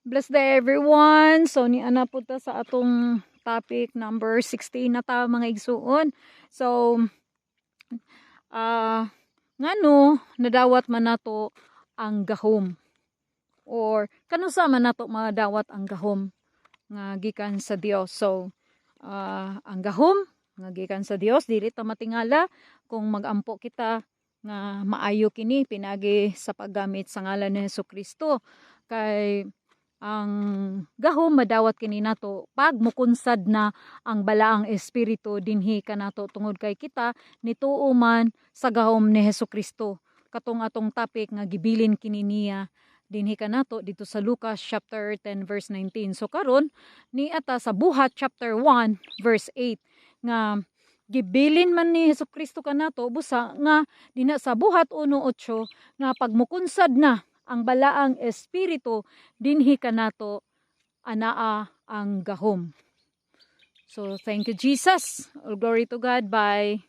Bless day, everyone. So ni ana po ta sa atong topic number 16 na ta, mga igsuon. So ngano nadawat man nato ang gahom or kanusa man nato madawat ang gahom nga gikan sa Dios? So ang gahom nga gikan sa Dios, dili ta matingala kung magampo kita nga maayo kini pinagi sa paggamit sa ngalan ni Hesus Kristo, kay ang gahom madawat kini nato pag mukunsad na ang balaang espiritu dinhi kanato, tungod kay kita nituo man sa gahom ni Hesus Kristo, katong atong topic nga gibilin kini niya dinhi kanato dito sa Lucas chapter 10 verse 19. So karon ni ata sa Buhat chapter 1 verse 8 nga gibilin man ni Hesus Kristo kanato busa nga dina sa Buhat 1:8 nga pag mukunsad na ang balaang espiritu dinhi kanato, anaa ang gahom. So thank you, Jesus. All glory to God. Bye.